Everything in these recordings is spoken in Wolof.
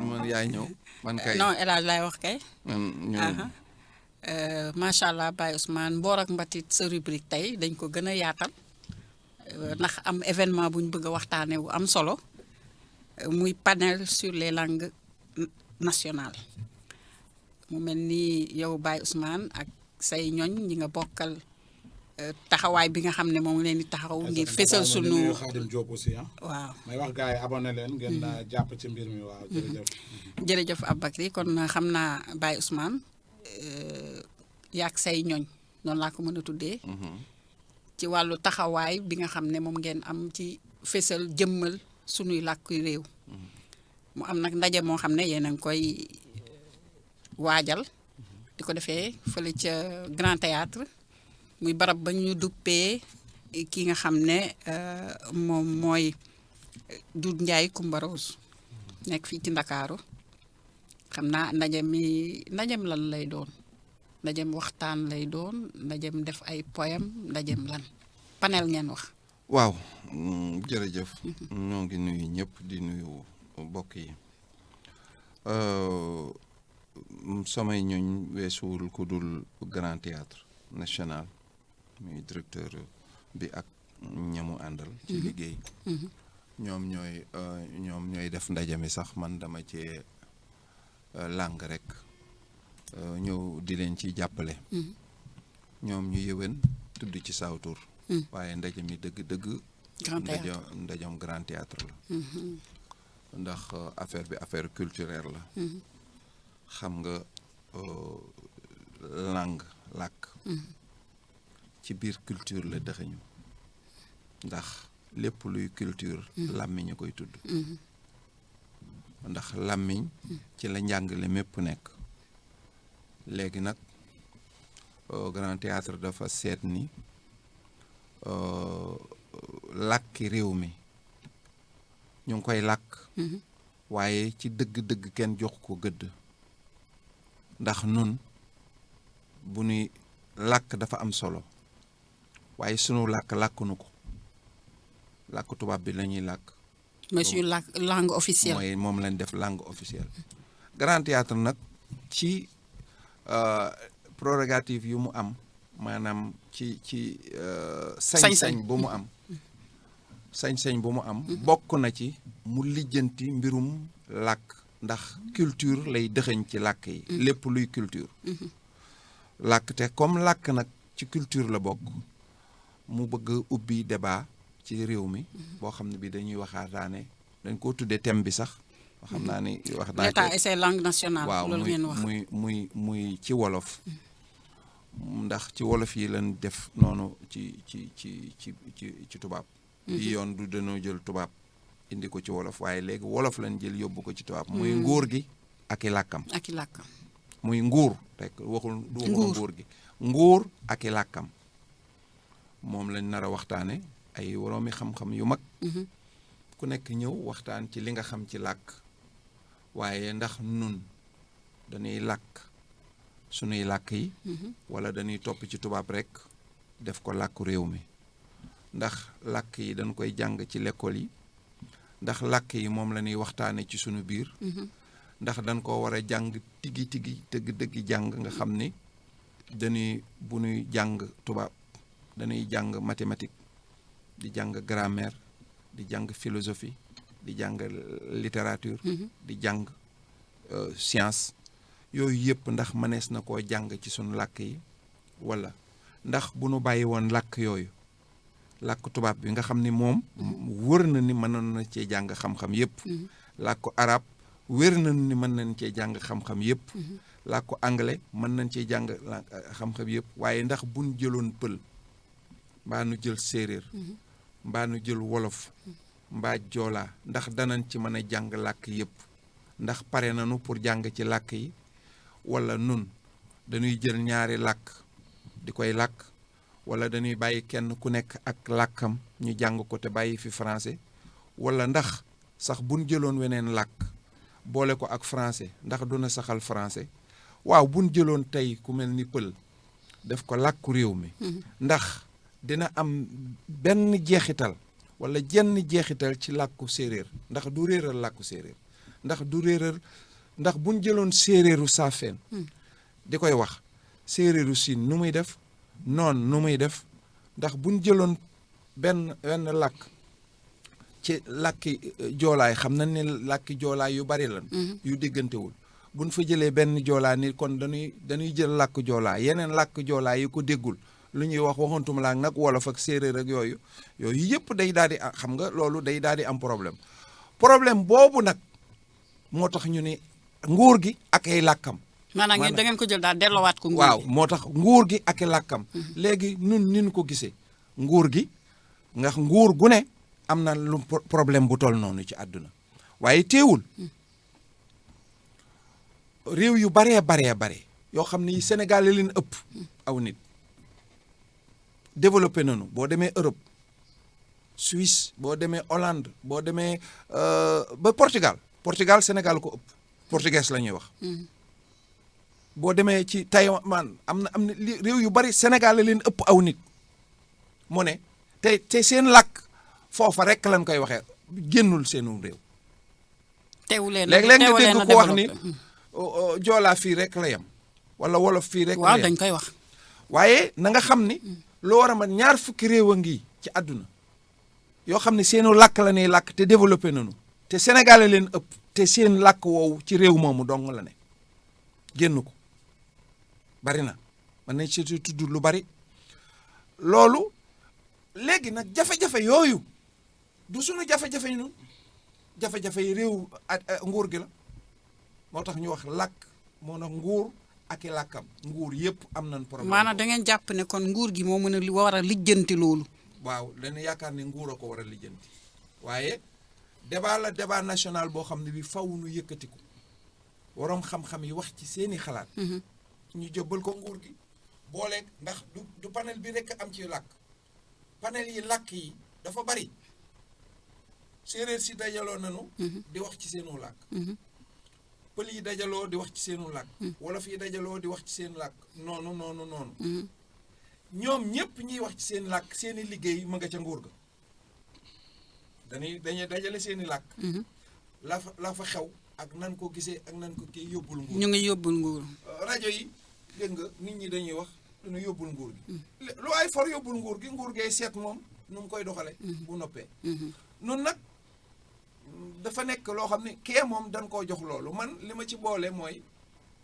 man yaay ñëw man kay non El Hadj laay wax kay. man ñu aha macha allah Baye Ousmane Mboor ak Mbatit sa rubrique tey dañ ko gën a yaatal ndax am événement bu ñu bëgg a waxtaanee wu am solo muy panel sur les langues nationales mu mel ni yow Baye Ousmane ak say ñoñ ñi nga bokkal taxawaay bi nga xam ne moom leen di taxaw ngir fésal sunu Khadim Diop aussi ah. waaw. may wax gars yi abonné leen ngeen jàpp ci mbir mi waaw jërëjëf. jërëjëf Aboubacry kon xam naa Baye Ousmane yaag say ñoñ noonu laa ko mën a tuddee ci wàllu taxawaay bi nga xam ne moom ngeen am ci fésal jëmmal sunuy làkk réew mu am nag ndaje moo xam ne yéen a ngi koy waajal di ko defee fële ca Grand Théâtre muy barab ba ñu duppee ki nga xam ne moom mooy Doudou Ndiaye Coumba Rose nekk fii ci Ndakaaru xam naa ndajem lan lay doon ndajem waxtaan lay doon ndajem def ay poème ndajem lan panel ngeen wax. waaw jërëjëf ñoo ngi nuyu ñëpp di nuyu mbokk yi samay ñooñ weesuwul ku dul Grand Théâtre National muy directeur bi ak ñamu àndal ci liggéey ñoom ñooy def ndaje mi sax man dama cee làng rek ñëw di leen ci jàppale ñoom ñu yëwén tudd ci sawtur waaye ndaje mi dëgg-dëgg ndajam Grand Théâtre la ndax affaire bi affaire culturelle la xam nga langue làkk ci biir culture la dëxëñu ndax lépp luy culture làmmiñ a koy tudd ndax làmmiñ ci la njàngale mépp nekk léegi nag Grand Théâtre dafa seet ni làkki réew mi ñu ngi koy làkk waaye ci dëgg-dëgg kenn jox ko gëdd ndax nun bu nuy làkk dafa am solo waaye sunu làkkunu ko làkk tubaab bi la ñuy làkk mooy suñu langue officielle mooy moom lañ def langue officielle Grand Théâtre nag ci prérogative yu mu am maanaam ci sañ-sañ bu mu am sañ-sañ bu mu am bokk na ci mu lijjanti mbirum làkk ndax culture lay dëxëñ ci làkk yi lépp luy culture làkk te comme làkk nag ci culture la bokk mu bëgg ubbi débat ci réew mi boo xam ne bi dañuy waxaataane dañ koo tuddee thème bi sax xam naa ni wax naa l'État et ses langues nationales waaw loolu ngeen wax muy ci wolof ndax ci wolof yi lañ def noonu ci tubaab yi yoon du dañoo jël tubaab indi ko ci wolof waaye léegi wolof lañ jël yóbbu ko ci tubaab muy nguur gi ak i làkkam muy nguur rek waxul nguur gi nguur ak i làkkam moom lañ nar a waxtaane ay woroomi xam-xam yu mag ku nekk ñëw waxtaan ci li nga xam ci làkk waaye ndax nun dañuy làkk sunuy làkk yi wala dañuy topp ci tubaab rek def ko làkku réew mi ndax làkk yi dañ koy jàng ci l'école yi ndax làkk yi moom la ñuy waxtaane ci sunu biir ndax dañ ko war a jàng tigi dëgg jàng nga xam ni dañuy bu ñuy jàng tubaab dañuy jàng mathématique di jàng grammaire di jàng philosophie di jàng littérature di jàng science yooyu yëpp ndax mënees na koo jàng ci sunu làkk yi wala ndax bu nu bàyyi woon làkk yooyu làkk tubaab bi nga xam ni moom wër na ni mënoon na cee jàng xam-xam yëpp làkku arab wër na ni mën nañ cee jàng xam-xam yëpp làkku anglais mën nañ cee jàng xam-xam yëpp waaye ndax buñ jëloon pël mbaa nu jël séeréer mbaa nu jël wolof mbaa joolaa ndax danañ ci mën a jàng làkk yëpp ndax pare nañu pour jàng ci làkk yi wala nun dañuy jël ñaari làkk di koy làkk wala dañuy bàyyi kenn ku nekk ak làkkam ñu jàng ko te bàyyi fi français wala ndax sax buñ jëloon weneen làkk boole ko ak français ndax duna saxal français waaw buñ jëloon tey ku mel ni pël def ko làkku réew mi ndax dina am benn jeexital wala jenn jeexital ci làkku séeréer ndax du réeral làkku séeréer ndax buñ jëloon séeréeru saafeen di koy wax séeréeru siin nu muy def noon nu muy def ndax buñ jëloon benn làkk ci làkki joolaay xam nañ ne làkki joolaay yu bari lan yu déggantewul buñ fa jëlee benn joolaa ni kon dañuy jël làkk joolaa yeneen làkk joolaa yi ko déggul lu ñuy waxantuma laak nag wolof ak séeréer ak yooyu yëpp day daal di xam nga loolu day daal di am problème boobu nag moo tax ñu ne nguur gi ak ay làkkam maanaam ngeen da ngeen ko jël daal delloowaat ko nguur waaw moo tax nguur gi ak i làkkam léegi nin ko gisee nguur gi ndax nguur gu ne am na lu problème bu toll noonu ci àdduna waaye teewul réew yu baree yoo xam ne Sénégal leen ëpp aw nit développé nañu boo demee Europe Suisse boo demee Hollande boo demee ba Portugal Sénégal ko ëpp portugais la ñuy wax boo demee ci Taïwan am na réew yu bari Sénégal leen ëpp aw nit mu ne te seen làkk foofa rek lañ koy waxee génnul seenu réew léeg-léeg nga dégg ko wax ni joolaa fii rek la yem wala wolof fii rek waaw dañ koy wax waaye na nga xam ni lu war a mat 20 réew a ngi ci àdduna yoo xam ne seenu làkk la ñuy làkk te développé nañu te Sénégal leen ëpp te seen làkk woowu ci réew moomu dong la ne génn ko bari na mën nañ ci tudd lu bari loolu léegi nag jafe-jafe yooyu du suñu jafe-jafe yi ñun jafe-jafe yi réew nguur gi la moo tax ñu wax làkk moo tax nguur ak i làkkam nguur yëpp am nañ problème maanaam da ngeen jàpp ne kon nguur gi moo mën a war a lijjanti loolu waaw dañu yaakaar ne nguur a ko war a lijjanti waaye débat national boo xam ne bi faw nu yëkkati ko waroom xam-xam yi wax ci seeni xalaat ñu jëbbal ko nguur gi booleeg ndax du panel bi rek am ci làkk panel yi làkk yi dafa bari séeréer si dajaloo nanu di wax ci seenu làkk pël yi dajaloo di wax ci seenu làkk wolof yi dajaloo di wax ci seen làkk noonu ñoom ñëpp ñuy wax ci seen làkk seeni liggéey mu nga ca nguur ga dañuy dajale seeni làkk la fa xew ak nan ko gisee ak nan ko kii yóbbul nguur ñu ngi yóbbul nguur rajo yi dégg nga nit ñi dañuy wax dañu yóbbul nguur gi lu ay for yóbbul nguur gi nguur gee seet moom nu mu koy doxale bu noppee nun nag dafa nekk loo xam ne kee moom dañ koo jox loolu man li ma ci boole mooy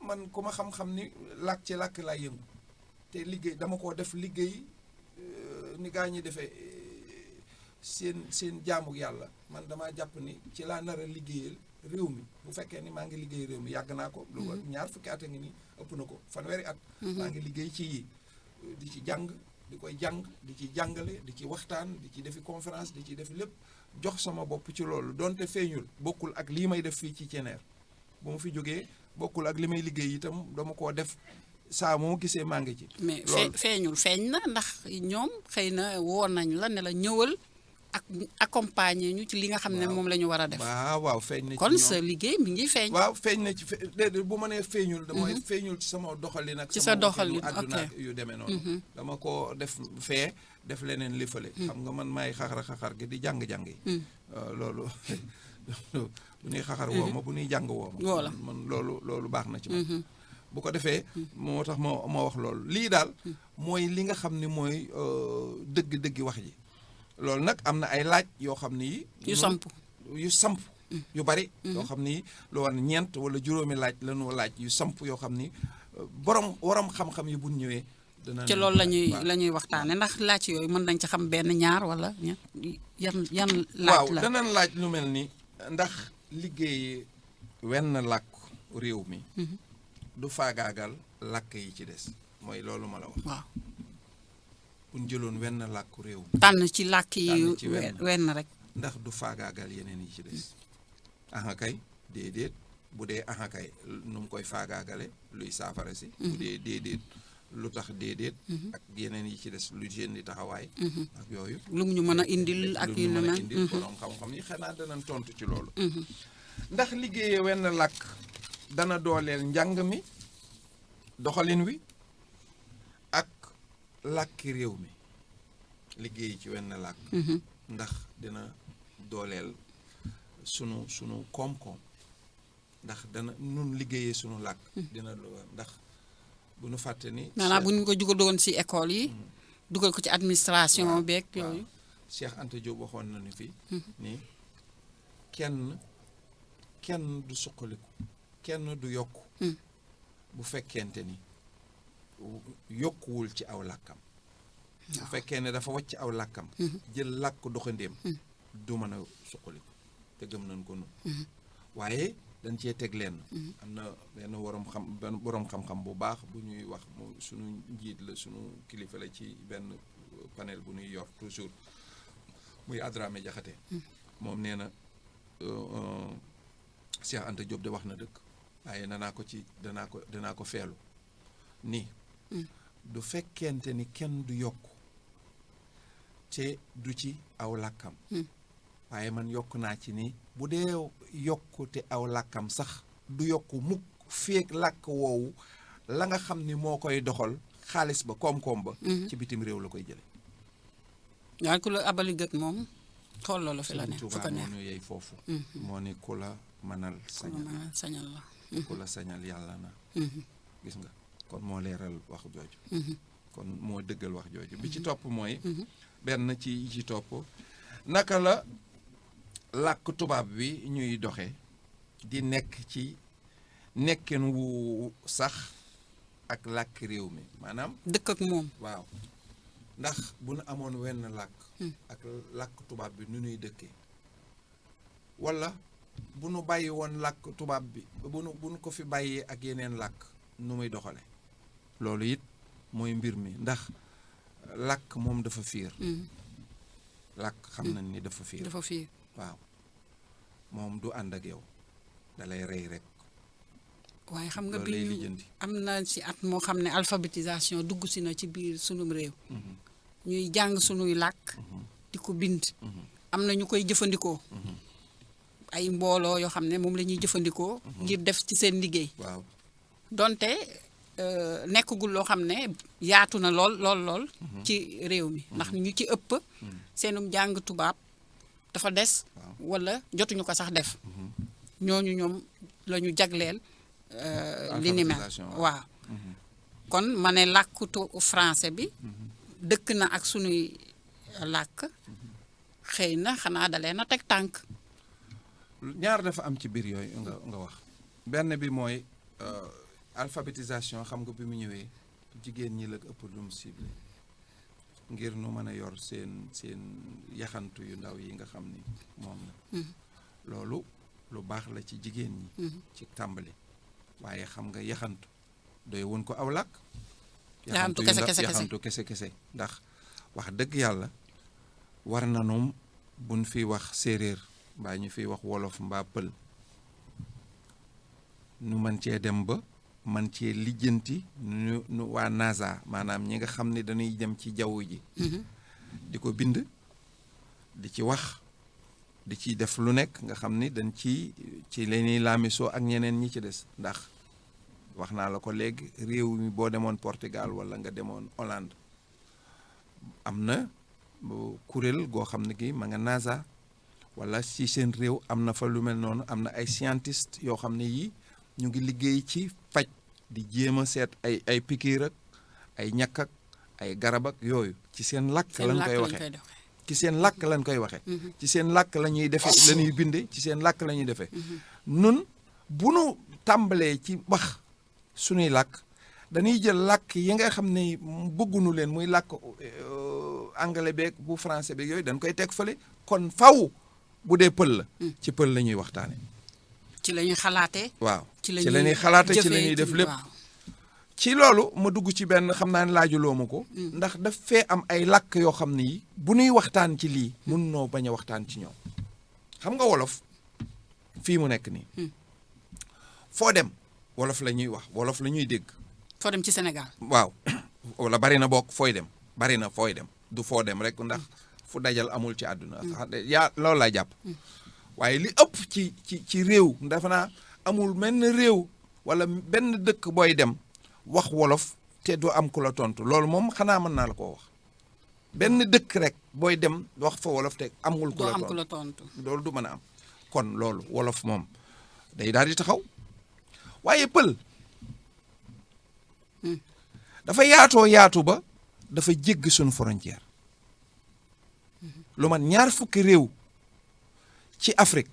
man ku ma xam-xam ni làkk ci làkk laa yëngu te liggéey dama koo def liggéey ni gaa ñi defee seen jaamu yàlla man damaa jàpp ni ci laa nar a liggéeyal réew mi bu fekkee ni maa ngi liggéey réew mi yàgg naa ko lu ko 20 at a ngi nii ëpp na ko fanweeri at maa ngi liggéey ci yi di ci jàng di koy jàng di ci jàngale di ci waxtaan di ci defi conférence di ci def lépp jox sama bopp ci loolu donte feeñul bokkul ak lii may def fii ci Ceneer bu ma fi jógee bokkul ak li may liggéey itam dama koo def saa moo gisee maa ngi ci mais feeñ na ndax ñoom xëy na woon nañ la ne la ñëwal ak accompagner ñu ci li nga xam ne moom la ñu war a def waaw feeñ na ci kon sa liggéey mi ngi feeñ waaw feeñ na ci déedéet bu ma nee feeñul damay feeñul ci sama doxalin nag ci sa doxalin àdduna yu demee noonu dama ko def fee def leneen li fële xam nga man maay xaxar gi di jàng-jàng yi loolu bu ñuy xaxar woo ma bu ñuy jàng woo ma man loolu baax na ci man bu ko defee moo tax moo wax loolu lii daal mooy li nga xam ne mooy dëgg-dëggi wax ji loolu nag am na ay laaj yoo xam ni yu samp yu bari yoo xam ni lu war 4 wala juróomi laaj lañu laaj yu samp yoo xam ni waram xam-xam yi bu ñëwee dana ci loolu la ñuy waxtaane ndax laaj yooyu mën nañ ci xam benn ñaar wala yan laaj la waaw danañ laaj lu mel ni ndax liggéey wenn làkk réew mi du faagaagal làkk yi ci des mooy loolu ma la wax waaw buñ jëloon wenn làkku réew tànn ci làkk yi wenn rek ndax du faagaagal yeneen yi ci des aha kay déedéet bu dee aha kay nu mu koy faagaagale luy saafara si bu dee déedéet lu tax déedéet ak yeneen yi ci des lu seen di taxawaay ak yooyu lu mu ñu mën a indil ak yu ne mel borom xam-xam yi xanaa danañ tontu ci loolu ndax liggéeyee wenn làkk dana dooleel njàng mi doxalin wi ak làkki réew mi liggéey ci wenn làkk ndax dina dooleel sunu koom-koom ndax dana nun liggéeyee sunu làkk dina ndax bu nu fàtte ni maanaam bu ñu ko jugal ci école yi dugal ko ci administration beeg yooyu Cheikh Anta Diop waxoon na ni fi ni kenn du suqaliku kenn du yokku bu fekkente ni yokkuwul ci aw làkkam bu fekkee ne dafa wàcc aw làkkam jël làkk doxandéem du mën a suqaliku te gëm nañ ko nun waaye dañ cee teg leen am na benn boroom xam-xam bu baax bu ñuy wax sunu njiit la sunu kilifa la ci benn panel bu ñuy yor toujours muy Adramé Jaxate moom nee na Cheikh Anta Diop de wax na dëkk waaye danaa ko feelu ni du fekkente ni kenn du yokk te du ci aw làkkam waaye man yokk naa ci ni bu dee yokku te aw làkkam sax du yokku mukk feek làkk woowu la nga xam ni moo koy doxal xaalis ba koom-koom ba ci bitim réew la koy jële waaye ku la abali gët moom tolloo la fi la ne fu Tuubaa ko neex moo ñu yey foofu moo ni ku la mënal sañal la ku la sañal yàlla na gis nga kon moo leeral wax jooju kon moo dëggal wax jooju bi ci topp mooy benn ci topp naka la làkk tubaab bi ñuy doxe di nekk ci nekkin wu sax ak làkk réew mi maanaam dëkk ak moom waaw ndax bu nu amoon wenn làkk ak làkk tubaab bi nu ñuy dëkkee walla bu nu bàyyi woon làkk tubaab bi bu nu ko fi bàyyee ak yeneen làkk nu muy doxale loolu it mooy mbir mi ndax làkk moom dafa fiir làkk xam nañ ni dafa fiir waaw moom du ànd ak yow dalay rey rek waaye xam nga loolu lay bi lijjanti. am na ci at moo xam ne alphabétisation dugg si na ci biir sunum réew ñuy jàng sunuy làkk di ko bind am na ñu koy jëfandikoo ay mbooloo yoo xam ne moom la ñuy jëfandikoo ngir def ci seen liggéey waaw donte nekkagul loo xam ne yaatu na lool ci réew mi ndax ñu ci ëpp seenum jàng tubaab dafa des wala jotuñu ko sax def ñooñu ñoom la ñu jagleel li ni mel waaw kon ma ne làkkutu français bi dëkk na ak sunuy làkk xëy na xanaa dalee na teg tànk ñaar dafa am ci biir yooyu nga wax benn bi mooy alphabétisation xam nga bi mu ñëwee jigéen ñi la ëpp lu mu ciblé ngir nu mën a yor seen yaxantu yu ndaw yi nga xam ni moom la loolu lu baax la ci jigéen ñi ci tàmbali waaye xam nga yaxantu doy woon ko aw làkk yaxantu kese ndax wax dëgg yàlla war nanu buñ fi wax séeréer mbaa ñu fiy wax wolof mbaa pël nu mën cee dem ba man cee lijjanti nu waa NASA maanaam ñi nga xam ne dañuy dem ci jaww ji di ko bind di ci wax di ci def lu nekk nga xam ni dañ ci lañuy laamisoo ak ñeneen ñi ci des ndax wax naa la ko léegi réew mi boo demoon Portugal wala nga demoon Hollande am na kuréel goo xam ne gi ma nga NASA wala ci seen réew am na fa lu mel noonu am na ay scientiste yoo xam ne yii ñu ngi liggéey ci faj di jéem a seet ay pikiir ak ay ñàkk ak ay garab ak yooyu ci seen làkk lañ koy waxee ci seen làkk lañ koy waxee ci seen làkk la ñuy defee la ñuy binde ci seen làkk la ñuy defee nun bu nu tàmbalee ci wax suñuy làkk dañuy jël làkk yi nga xam ne bëggunu leen muy làkk anglais beeg bu français beeg yooyu dañ koy teg fële kon faw bu dee pël la ci pël la ñuy waxtaane ci la ñuy xalaatee waaw ci la ñuy xalaate ci la ñuy def lépp ci loolu ma dugg ci benn xam naa ne laajuloo ma ko ndax daf fee am ay làkk yoo xam ne yi bu ñuy waxtaan ci lii mun noo bañ a waxtaan ci ñoom xam nga wolof fii mu nekk nii foo dem wolof la ñuy wax wolof la ñuy dégg foo dem ci Sénégal waaw wala bari na bokk fooy dem bari na fooy dem du foo dem rek ndax fu dajal amul ci àdduna yaa loolu laa jàpp waaye li ëpp ci réew dafa naa amul menn réew wala benn dëkk booy dem wax wolof te te du am ku la tontu loolu moom xanaa mën naa la koo wax benn dëkk rek booy dem wax fa wolof te amul ku doo la am ku tontu la tontu. loolu du mën a am kon loolu wolof moom day daal di taxaw waaye pël dafa yaatu ba dafa jéggi suñu frontière lu man 2 fukki réew ci Afrique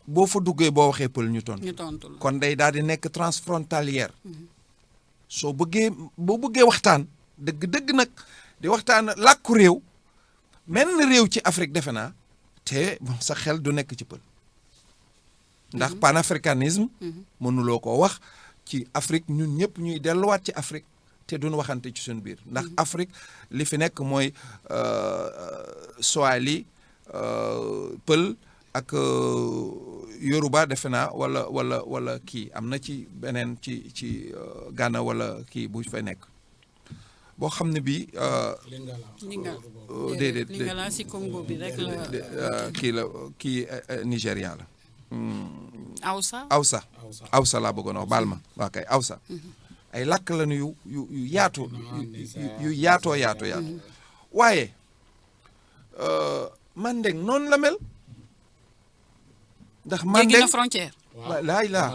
boo fa duggee boo waxee pël ñu tontu ñu tontu la. kon day daal di nekk transfrontalière boo bëggee waxtaan dëgg nag di waxtaan làkku réew menn réew ci Afrique defe naa te sa xel du nekk ci pël ndax panafricanisme mënuloo koo wax ci Afrique ñun ñëpp ñuy delluwaat ci Afrique te duñ waxante ci suñu biir ndax Afrique li fi nekk mooy Swahili pël ak Yoruba defe naa wala kii am na ci beneen ci Ghana wala kii bu fa nekk boo xam ne bii. déedéet Lingala si Congo bi rek la. kii Nigérian la. Awsa. Awsa laa bëggoon wax baal ma waa kay Awsa. ay làkk lañu yu yaatu yu yaatoo waaye Mandeng noonu la mel. ndax Mandeng jéggi na frontière. laa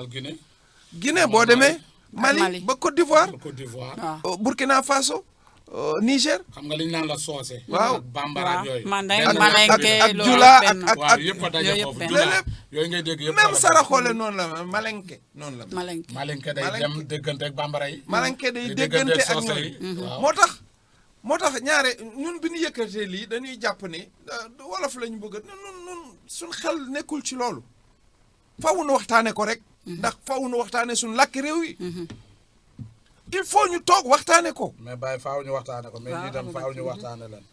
Guinée boo demee. Mali ba Côte d'Ivoire. Burkina Faso. Niger. xam nga li ñu naan la soose. waaw bambara ak yooyu. malenke ak jula waaw yëpp a daje foofu lépp yooyu ngay dégg yëpp. même saraxole noonu la malenke noonu la. malenke day dem déggante ak bambara yi. malenke day déggante ak ñoom moo tax ñaare ñun bi ñu yëkkatee lii dañuy jàpp ni wolof la ñu bëgg nun suñ xel nekkul ci loolu. faw nu waxtaane ko rek. ndax faw nu waxtaane suñ làkki réew yi. il faut ñu toog waxtaane ko. mais Baye faaw ñu waxtaane ko mais ñi tam faaw ñu waxtaane leen.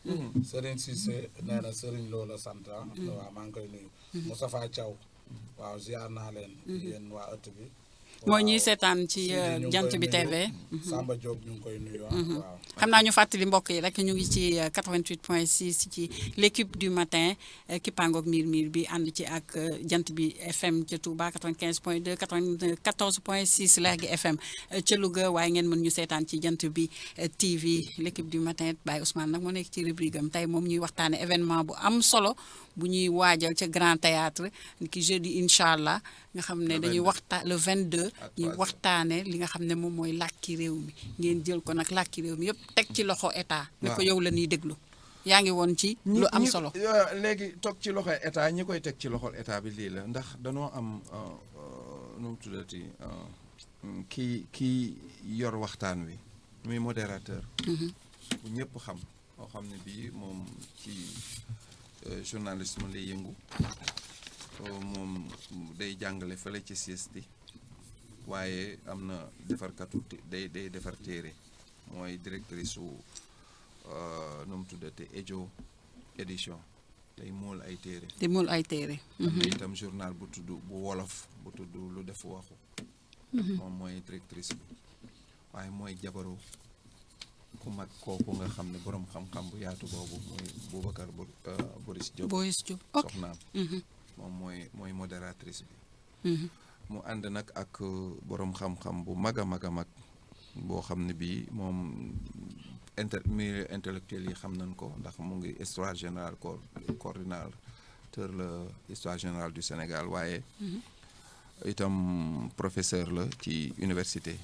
Serigne Cissé nee na Serigne Lo la sant. waaw maa ngi koy nuyu. Moustapha Thiaw. waaw ziar naa leen. yéen waa ëtt bi. mooy ñuy seetaan ci jant bi TV. Samba Diop ñu ngi koy nuyu. waaw xam naa ñu fàttali mbokk yi rek ñu ngi ci 88.6 ci l'équipe du matin kippaangoog miir bi ànd ci ak jant bi FM ca Touba 95.2 94.6 Lergui FM ca Louga waaye ngeen mën ñu seetaan ci jant bi TV l'équipe du matin Baye Ousmane nag moo nekk ci rubrique am tey moom ñuy waxtaane événement bu am solo bu ñuy waajal ca Grand Théâtre ki jeudi incha allah nga xam ne dañuy waxtaan le 22 ñuy waxtaane li nga xam ne moom mooy làkki réew mi ngeen jël ko nag làkki réew mi yëpp teg ci loxo état. ne ko yow la ñuy déglu. yaa ngi woon ci lu am solo. léegi toog ci loxo état ñi koy teg ci loxo état bi lii la ndax danoo am nu mu tuddati kii yor waxtaan wi muy modérateur. bu ñëpp xam moo xam ne bii moom ci journalisme lay yëngu. moom day jàngale fële ci CSD waaye am na defarkatu day defar téere mooy directrice su nu mu tuddate Ejo édition day mool ay téere. di mool ay téere. am na itam journal bu tudd bu wolof bu tudd lu def waxu. moom mooy directrice bi waaye mooy jabaru ku mag kooku nga xam ne borom xam-xam bu yaatu boobu mooy Boubacar Boris Diop. soxnaam. moom mooy modératrice bi. mu ànd nag ak borom xam-xam bu mag a mag boo xam ne bii moom milieu intellectuel yi xam nañ ko ndax mu ngi histoire générale coordinateur la histoire générale du Sénégal waaye. itam professeur la ci université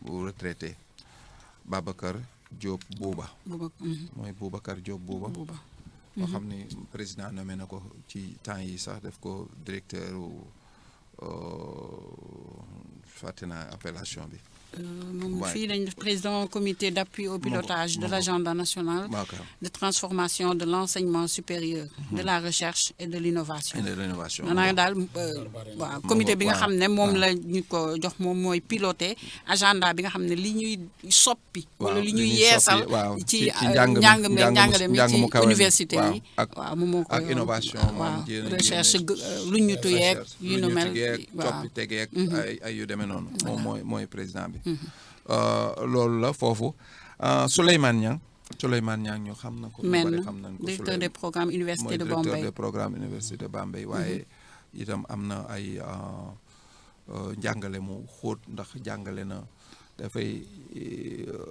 bu retraité Babacar Diop Bouba. mooy Boubacar Diop Bouba. boo xam ni président nommé na ko ci temps yi sax def ko directeur fàtte naa appellation bi. moom fii dañ def président comité d'appui au pilotage de l'agenda national de transformation de l'enseignement supérieur de la recherche et de l'innovation. maanaam daal waaw comité bi nga xam ne moom la ñu ko jox moom mooy piloter agenda bi nga xam ne li ñuy soppi wala li ñuy yeesal ci njàngale mi ci université yi waaw moom moo ko ak innovation waaw recherche lu ñu tuyeeg yu nu mel waaw coppite geeg ay yu demee noonu moom mooy président bi loolu la foofu Souleymane Niang ñu xam na ko. men xam nañ ko directeur des programmes université de Bombay directeur des programmes université de Bombay waaye itam am na ay njàngale mu xóot ndax jàngale na dafay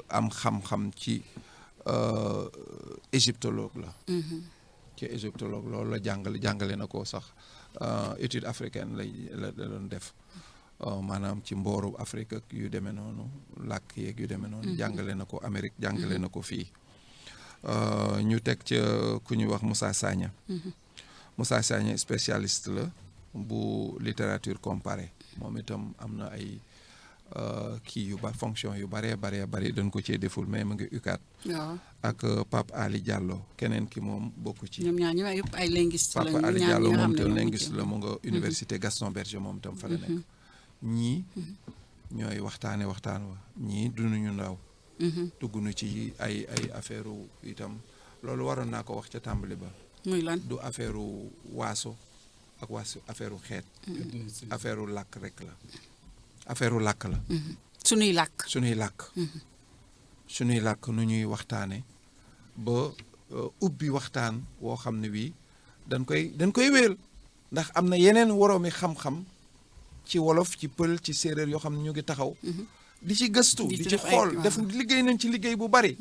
am xam-xam ci égyptologue la ci égyptologue loolu la jàngale na ko sax étude africaine la doon def maanaam ci mbooru Afrique ak yu demee noonu làkk yeeg yu demee noonu jàngale na ko Amérique jàngale na ko fii ñu teg ca ku ñuy wax Moussa Sagna Moussa Sagna spécialiste la bu littérature comparée moom itam am na ay kii yu ba fonction yu bari dañ ko cee deful mais mu ngi UCAD ak Pape Ali Diallo keneen ki moom bokku ci ñoom ñaar ñu yëpp ay linguiste la Pape Ali Diallo moom itam linguiste la mu nga université Gaston Berger moom itam fa la nekk ñii ñooy waxtaan wa ñii dunuñu ndaw dugg nu ci ay affaire itam loolu waroon naa ko wax ca tàmbali ba muy lan du affaire waaso ak affaire xeet affaire làkk rek la affaire làkk la suñuy làkk nu ñuy waxtaane ba ubbi waxtaan woo xam ne wii dañ koy wéel ndax am na yeneen woroomi xam-xam ci wolof ci pël ci séeréer yoo xam ne ñu ngi taxaw di ci gëstu di ci xool def liggéey nañ ci liggéey bu bari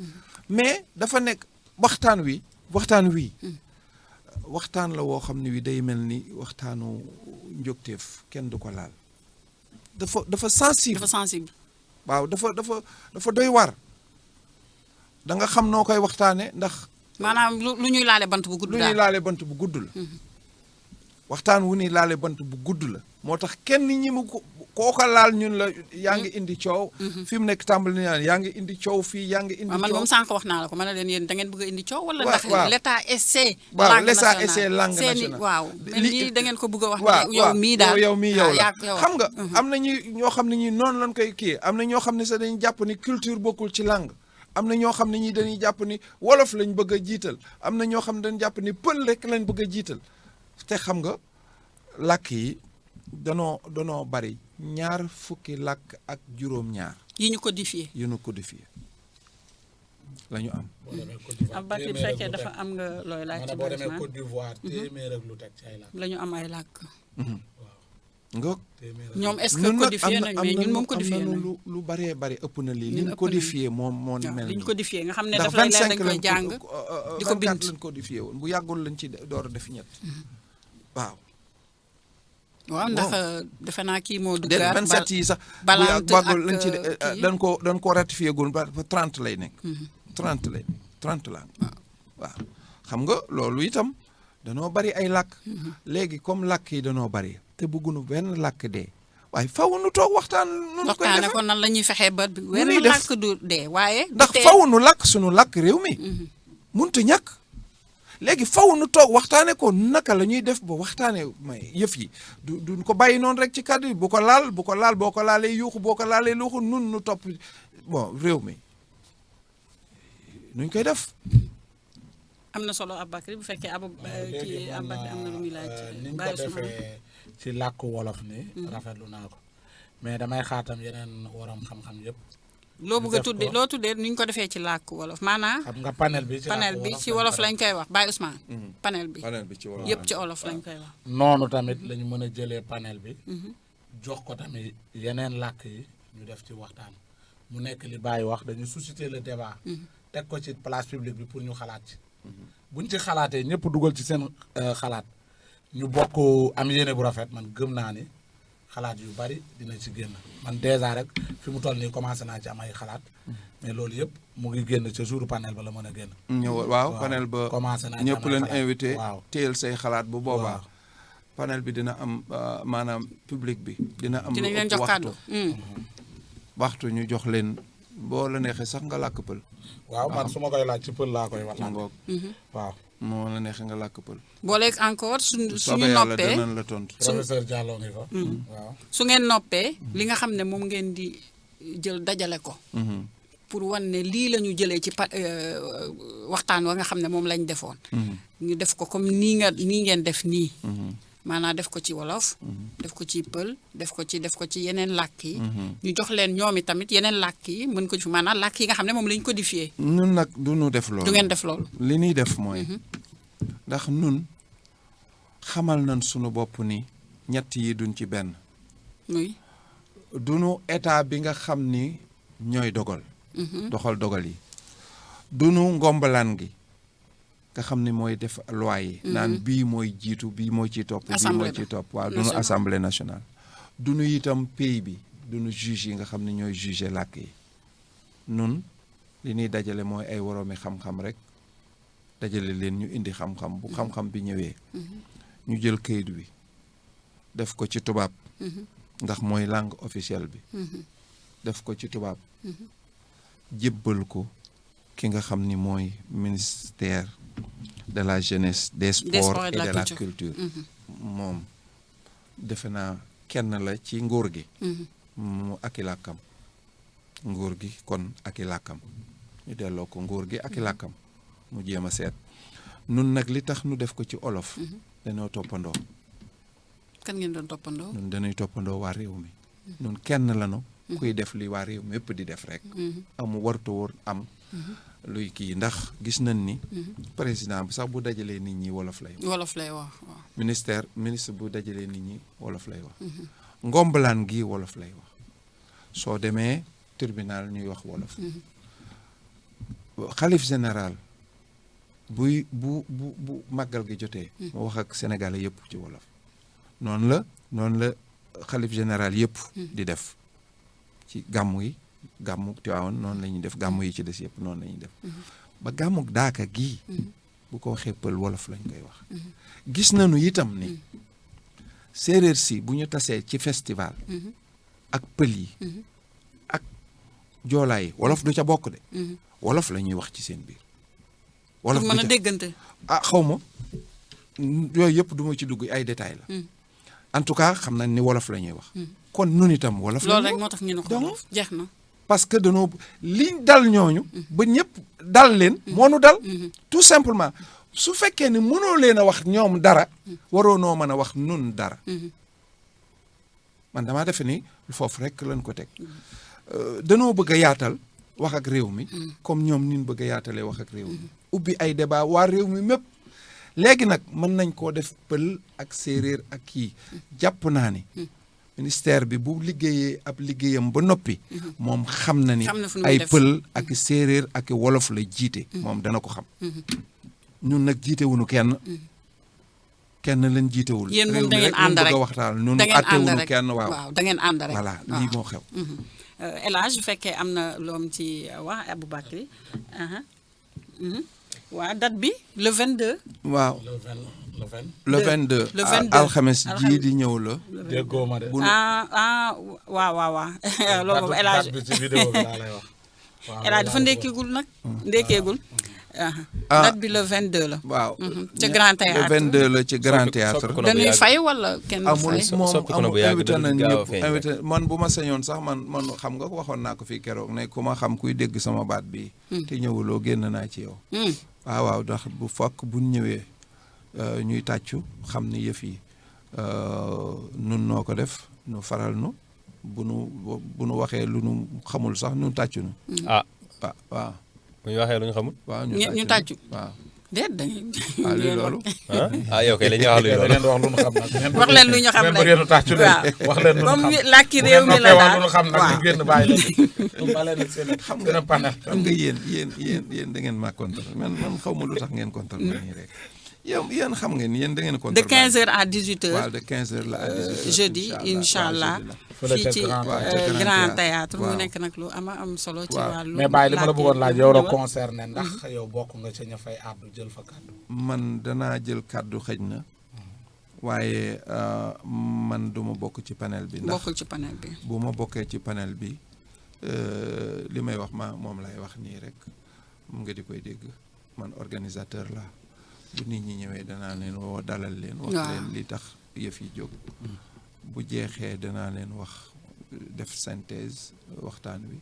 mais dafa nekk waxtaan wi waxtaan la woo xam ne wi day mel ni waxtaanu njógteef kenn du ko laal dafa sensible waaw dafa doy war da nga xam noo koy waxtaane ndax maanaam lu ñuy laale bant bu gudd la waxtaan wu ni laale bant bu gudd la moo tax kenn ñi mu kooka laal ñun la yaa ngi indi coow fi mu nekk tàmbali na yaa ngi indi coow fii yaa ngi indi coow man moom sànq wax naa la ko ma ne leen yéen da ngeen bëgg a indi coow wala ndax l'état essaie langue nationale waaw lii da ngeen ko bëgg a wax yow mii daal yow la xam nga am na ñoo xam ne ñi noonu lañ koy kii am na ñoo xam ne sax dañuy jàpp ni culture bokkul ci langue am na ñoo xam ne ñi dañuy jàpp ni wolof lañ bëgg a jiital am na ñoo xam ne dañu jàpp ni pël rek lañ bëgg a jiital te xam nga làkk yi danoo bari 20 làkk ak juróom-ñaar yi ñu codifié la ñu am. ab Bakir fekkee dafa am nga looy laaj ci boo demee Côte d'Ivoire téeméer ak lu teg ci ay làkk la ñu am ay làkk nga ñoom est-ce que codifié nañ mais ñun moom codifié nañ lu baree bari ëpp na lii liñ codifié moom moo mel liñ codifié nga xam ne daf lay leer dañ koy jàng di ko bind lañ codifié woon bu yàggul lañ ci door a def ñett waaw ndax defe naa kii moo duggaat 27 yi sax balante bu yàggul lañ ci dañ ko ratifié gun ba 30 lay nekk 30 la waaw xam nga loolu itam danoo bari ay làkk léegi comme làkk yi danoo bari te bëggunu benn làkk dee waaye faw nu toog waxtaan nu koy defee kon nan la ñuy fexee ba wenn làkk du dee waaye ndax faw nu làkk sunu làkk réew mi munta ñàkk léegi faw nu toog waxtaane ko naka la ñuy def ba waxtaane may yëf yi duñ ko bàyyi noonu rek ci kàddu yi bu ko laal boo ko laalee yuuxu boo ko laalee luuxu nun nu topp bon réew mi nuñ koy def am na solo Aboubacry bu fekkee Aboubacry am na lu muy laaj ni ñu ko defee ci làkku wolof ni rafetlu naa ko mais damay xaatam yeneen waram xam-xam yëpp loo bëgg a tuddee loo tuddee ni ñu ko defee ci làkku wolof maanaam xam nga panel bi ci wolof lañ koy wax Baye Ousmane panel bi ci wolof yëpp ci wolof lañ koy wax noonu tamit la ñu mën a jëlee panel bi jox ko tamit yeneen làkk yi ñu def ci waxtaan mu nekk li Baye wax dañu susciter le débat teg ko ci place publique bi pour ñu xalaat ci buñ ci xalaatee ñëpp dugal ci seen xalaat ñu bokk am yéene bu rafet man gëm naa ni xalaat yu bari dina ci génn man déjà rek fi mu toll nii commencé naa ci am ay xalaat mais loolu yëpp mu ngi génn ca jour panel ba la mën a génn. waaw panel ba commencé naa ñëpp leen invité. waaw téyel say xalaat bu boobaa. panel bi dina am maanaam public bi. dina am lu ëpp waxtu ñu jox leen boo la neexee sax nga làkk pël. waaw man su ma koy laaj ci pël laa koy wax. waaw. moo la neexee nga làkk pël. booleeg encore suñu noppee dinañ la tontu. professeur Diallo ngi fa. waaw su ngeen noppee. li nga xam ne moom ngeen di jël dajale ko. pour wan ne lii la ñu jëlee ci waxtaan wa nga xam ne moom lañ defoon. ñu def ko comme nii ngeen def nii. maanaam def ko ci wolof. def ko ci pël def ko ci yeneen làkk yi. ñu jox leen ñoom i tamit yeneen làkk yi mën ko ci maanaam làkk yi nga xam ne moom la ñu codifié. ñun nag du ñu def loolu. du ngeen def loolu. li ñuy def mooy. ndax nun xamal nañ sunu bopp ni ñett yi duñ ci benn. oui. duñu état bi nga xam ni ñooy dogal doxal dogal yi dunu ngombalaan gi nga xam ne mooy def loi yi naan bii mooy jiitu bii moo ciy topp bii moo ciy topp waaw dunu assemblée nationale dunu itam pays bi dunu juge yi nga xam ne ñooy juge làkk yi nun li ñuy dajale mooy ay woroomi xam-xam rek dajale leen ñu indi xam-xam bu xam-xam bi ñëwee ñu jël kayit wi def ko ci tubaab ndax mooy langue officielle bi def ko ci tubaab jébbal ko ki nga xam ni mooy ministère de la jeunesse des sports et de la culture moom defe naa kenn la ci nguur gi mu aki làkkam nguur gi kon aki làkkam ñu delloo ko nguur gi aki làkkam mu jéem a seet nun nag li tax nu def ko ci olof dañoo toppandoo kan ngeen doon toppandoo nun dañuy toppandoo waa réew mi nun kenn lanu kuy def li waa réew mi yëpp di def rek amu warta wóor am luy kii ndax gis nañ ni président bi sax bu dajalee nit ñi wolof lay wax waaw ministre bu dajalee nit ñi wolof lay wax ngombalaan gi wolof lay wax soo demee tribunal ñuy wax wolof xalif général bu màggal gi jotee mu wax ak sénégalais yëpp ci wolof noonu la xalif général yëpp di def ci gàmmu yi gàmmu Tiwaawan noonu la ñuy def gàmmu yi ci des yëpp noonu la ñuy def ba gàmmu daaka gii bu ko waxee pël wolof lañ koy wax gis nañu itam ni séeréer si bu ñu tasee ci festival ak pël yi ak joolaa yi wolof du ca bokk de wolof la ñuy wax ci seen biir wolof mën a déggante xaw ma yooyu yëpp du ma ci dugg ay détails la en tout cas xam nañ ni wolof la ñuy wax kon nun itam wolof la loolu rek moo tax ñu ne ko wolof jeex na parce que danoo liñ dal ñooñu ba ñëpp dal leen moo nu dal tout simplement su fekkee ni mënoo leen a wax ñoom dara waroo noo mën a wax nun dara man damaa defe ni foofu rek lañ ko teg danoo bëgg a yaatal wax ak réew mi comme ñoom nin bëgg a yaatalee wax ak réew mi ubbi ay débat waa réew mi mépp léegi nag mën nañ koo def pël ak séeréer ak kii jàpp naa ni ministère bi bu liggéeyee ab liggéeyam ba noppi moom xam na ni ay pël ak séeréer ak wolof la jiite moom dana ko xam ñun nag jiitewuñu kenn leen jiitewul yéen moom da ngeen ànd rek bëgg a waxtaan ñun attewuñu kenn waaw da ngeen ànd rek voilà lii moo xew El Hadj bu fekkee am na loom ci wax Aboubacry waaw date bi le 22 waaw le 22 alxames jii di ñëw la déggoo ma de waaw loolu moom El Hadj bi ci vidéo bi laa lay wax El Hadj dafa ndekkeegul nag ndekkeegul date bi le 22 la waaw ci Grand Théâtre le 22 la ci Grand Théâtre dañuy fay wala kenn du fay amul invité nañ ñëpp invité man bu ma sañoon sax man xam nga waxoon naa ko fii keroog ne ku ma xam kuy dégg sama baat bi te ñëwuloo génn naa ci yow waaw ndax bu fokk buñ ñëwee ñuy tàccu xam ni yëf yi nun noo ko def nu faral nu bu nu waxee lu nu xamul sax nu tàccu nu waaw bu ñu waxee lu ñu xamul. waaw ñu tàccu waaw. déet da ngeen. waaw lii loolu. yow kay la ñuy wax luy loolu. wax leen lu ñu xam rek même bu tàccu leen wax leen lu ñu xam comme làkki réew mi la daal lu ñu xam nag ñu génn bàyyi leen xam nga panel. xam nga yéen da ngeen maa contre man xaw ma lu tax ngeen contre ma nii rek. yéen xam ngeen yéen da ngeen contre. de 15h à 18h. waaw de 15h la à 18h. jeudi incha allah fii ci Grand Théâtre mu nekk nag lu am solo. ci wàllu mais bàyyi li ma la bëggoon laaj yow la concerné ndax yow bokk nga ca ña fay àddu jël fa kàddu. man danaa jël kàddu xëj na waaye man du ma bokk ci panel bi. ndax bokkul ci panel bi. bu ma bokkee ci panel bi li may wax moom lay wax nii rek mu nga di koy dégg man organisateur la bu nit ñi ñëwee danaa leen woo dalal leen. wax leen li tax yëf yi jóg. bu jeexee danaa leen wax def synthèse waxtaan wi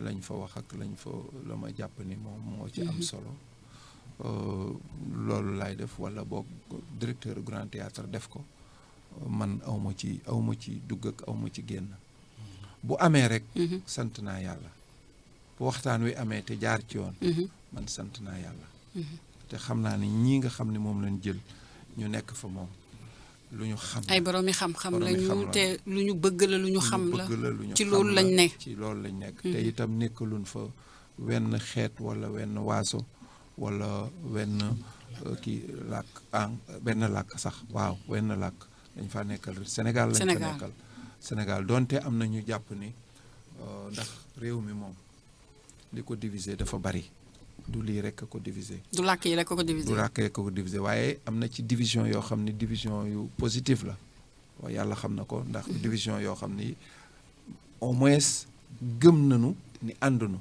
lañ fa wax ak lañ fa la ma jàpp ni moom moo ci am solo loolu laay def wala boog directeur Grand Théâtre def ko man awma ci dugg ak awma ci génn bu amee rek sant naa yàlla bu waxtaan wi amee te jaar ci yoon man sant naa yàlla te xam naa ni ñii nga xam ne moom lañ jël ñu nekk fa moom lu ñu xam ay boroomi xam-xam lañu la. te lu ñu bëgg la lu ñu xam la lu ñu ci xam loolu la, lañ ne. ci loolu lañ nekk te itam nekkaluñ fa wenn xeet wala wenn waaso wala wenn kii làkk benn làkk sax waaw wenn làkk dañ fa nekkal Sénégal lañ fa nekkal Sénégal donte am na ñu jàpp ni ndax réew mi moom li ko diviser dafa bari du lii rek a ko diviser du làkk yi rek ko diviser du làkk rek a ko diviser waaye am na ci division yoo xam ni division yu positif la waaye yàlla xam na ko ndax division yoo xam ni au moins gëm nañu ni àndunu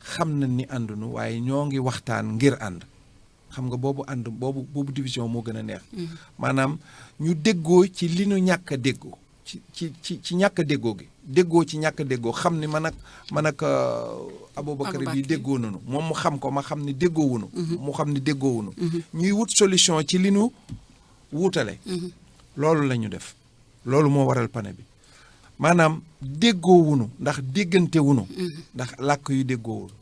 xam nañ ni àndunu waaye ñoo ngi waxtaan ngir ànd xam nga boobu division moo gën a neex maanaam ñu déggoo ci li ñu ñàkk a déggoo ci ñàkk a déggoo gi déggoo ci ñàkk a déggoo xam ni man ak Aboubacry bi déggoo nañu moom mu xam ko ma xam ni déggoo wunu mu xam ni déggoo wunu ñuy wut solution ci li ñu wuutale loolu la ñu def loolu moo waral pane bi maanaam déggoo wunu ndax déggante wunu ndax làkk yu déggoo wunu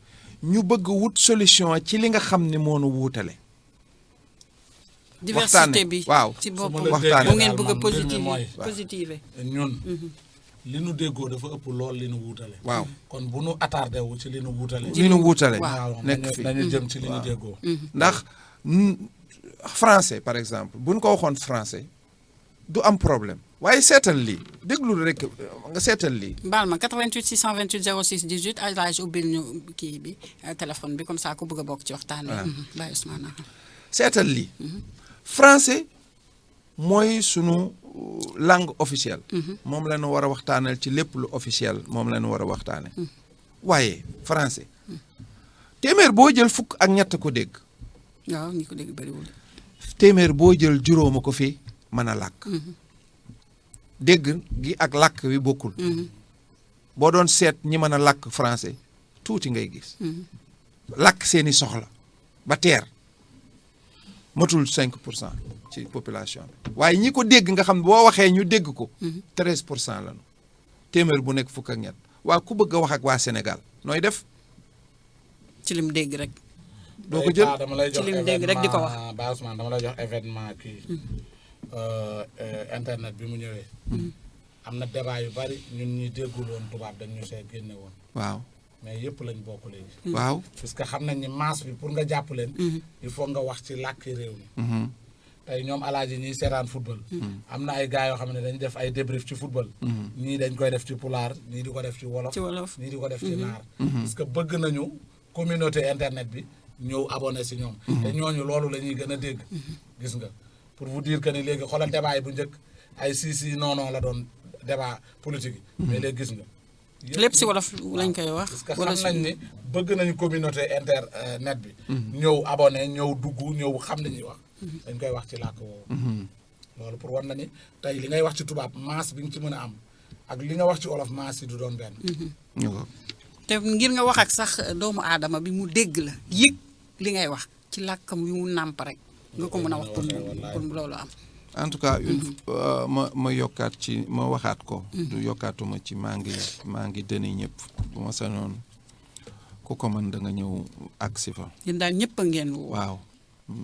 ñu bëgg wut solution ci li nga xam ne moo nu wuutale diversité bi waaw ci boppam waxtaane bu ngeen bëgg a positive ñun li nu déggoo dafa ëpp lool li nu wuutale waaw kon bu nu attardé wu ci li nu wuutale li nu wuutale waaw nekk fi nañu jëm ci li nu déggoo ndax français par exemple buñ ko waxoon français du am problème waaye seetal lii déglu rek nga seetal lii baal ma 88 628 06 18 Alage ubbil ñu kii bi téléphone bi comme ça ku bëgg a bokk ci waxtaan wi Baye Ousmane seetal lii français mooy sunu langue officielle moom la ñu war a waxtaanal ci lépp lu officiel moom la ñu war a waxtaane waaye français téeméer boo jël fukk ak ñett ko dégg waaw ñi ko dégg bariwul téeméer boo jël juróoma ko fi mën a làkk dégg gi ak làkk wi bokkul boo doon seet ñi mën a làkk français tuuti ngay gis làkk seeni soxla ba teer matul 5% ci population bi waaye ñi ko dégg nga xam ne boo waxee ñu dégg ko 13% lañu téeméer bu nekk fukk ak ñett waa ku bëgg a wax ak waa Sénégal nooy def ci lim dégg rek doo ko jël dama lay ci jox lim dégg rek di ko wax Baye Ousmane dama lay jox événement kii internet bi mu ñëwee am na débat yu bari ñun ñi déggul woon tubaab dañ ñu see génne woon waaw mais yëpp lañ bokk léegi waaw parce que xam nañ ni masse bi pour nga jàpp leen il faut nga wax ci làkki réew mi tey ñoom alaaji ñiy seetaan football am na ay gars yoo xam ne dañ def ay débrief ci football ñii dañ koy def ci pulaar ñii di ko def ci wolof ñii di ko def ci naar parce que bëgg nañu communauté internet bi ñëw abonné si ñoom te ñooñu loolu la ñuy gën a dégg gis nga pour vous dire que ni léegi xoolal débat yi bu njëkk ay si non la doon débat politique yi mais léegi gis nga lépp si wolof lañ koy wax parce que xam nañ ni bëgg nañu communauté internet bi ñëw abonné ñëw dugg ñëw xam li ñuy wax dañ koy wax ci làkk woowu loolu pour war na ni tey li ngay wax ci tubaab masse bi nga ci mën a am ak li nga wax ci wolof masse yi du doon benn te ngir nga wax ak sax doomu aadama bi mu dégg la yëg li ngay wax ci làkkam yu mu nàmp rek nga ko mën a wax pour loolu am en tout cas ma yokkaat ci ma waxaat ko du yokkaatuma ci maa ngi dëni ñëpp bu ma sañoon ku ko mën da nga ñëw agsi fa yéen daal ñëpp a ngeen woo waaw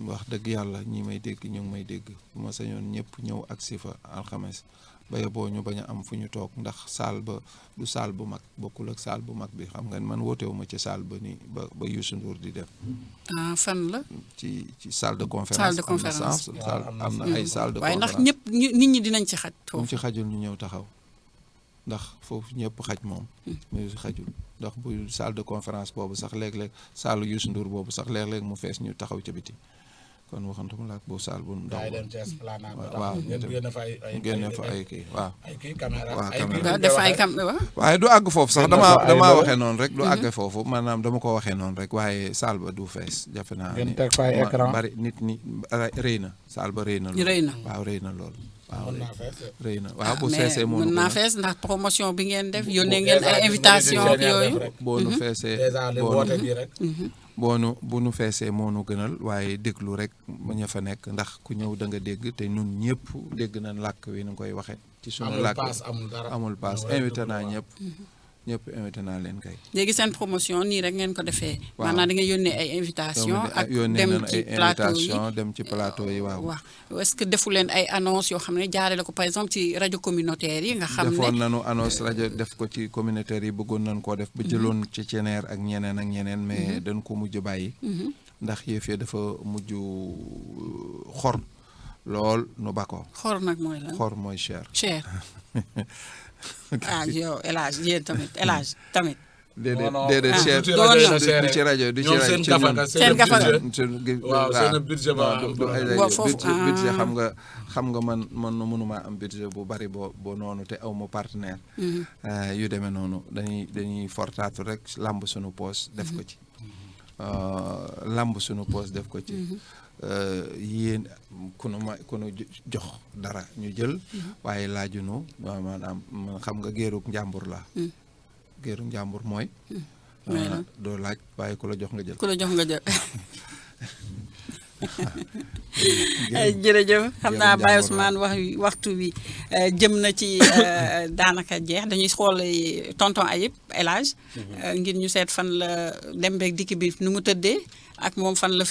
wax dëgg yàlla ñi may dégg ñu ngi may dégg bu ma sañoon ñëpp ñëw agsi fa alxames ba yeboo ñu bañ a am fu ñu toog ndax saal ba du saal bu mag bokkul ak saal bu mag bi xam nga man wootewuma ci saal ba ni ba Youssou Ndour di def fan la ci salle de conférence am na ay salle de conférence waaye ndax ñëpp nit ñi dinañ ci xaj foofu ci xajul ñu ñëw taxaw ndax foofu ñëpp xaj moom mais xajul ndax bu salle de conférence boobu sax léeg-léeg salle Youssou Ndour boobu sax léeg-léeg mu fees ñu taxaw ca biti kon waxantuma la ak boo saal bu ndaw waaw génne fa ay kii waaw def ay caméra waaye du àgg foofu sax damaa waxee noonu rek du àgg foofu maanaam dama ko waxee noonu rek waaye saal ba du fees jafe naa ni bari nit ñi rëy na saal ba rëy na waaw rëy na lool waaw rëy na waaw bu feesee mën naa fees ndax promotion bi ngeen def yónnee ngeen ay invitation ak yooyu boo nu feesee bu nu feesee moo nu gënal waaye déglu rek ña fa nekk ndax ku ñëw da nga dégg te ñun ñëpp dégg nañ làkk wi nu koy waxe ci sunu làkk amul paas invité naa ñëpp ñëpp invité naa leen kay. léegi seen promotion nii rek ngeen ko defee. waaw maanaam da nga yónnee ay invitation ak yónnee dem nañu ci ay plateau yi invitation dem ci plateau yi waaw. waaw est-ce que defu leen ay annonce yoo xam ne jaaree la ko par exemple ci rajo communautaire yi nga xam ne defoon nañu annonce rajo def ko ci communautaire yi bëggoon nañu koo def ba jëloon ci ceneer ak ñeneen mais dañ ko mujj bàyyi. ndax yëf yi dafa mujj xor lool nu bako. xor nag mooy lan xor mooy cher. cher yow El Hadj yéen tamit El Hadj tamit. déedéet cher du ci rajo du ci ñoom rajo seen ci gafaga seen gafaga waaw seen budget ba budget xam nga man mënuma am budget bu bari boo noonu te aw ma partenaire yu demee noonu dañuy fortaatu rek lamb suñu poos def ko ci def ko ci yéen ku nu jox dara ñu jël waaye laajunu maanaam xam nga géerug njàmbur la géeru njàmbur mooy doo laaj waaye ku la jox nga jël jërëjëf xam naa Baye Ousmane waxtu wi jëm na ci daanaka jeex dañuy xool tonton Ayib El Hadj ngir ñu seet fan la dem beeg dikk bi nu mu tëddee ak moom fan la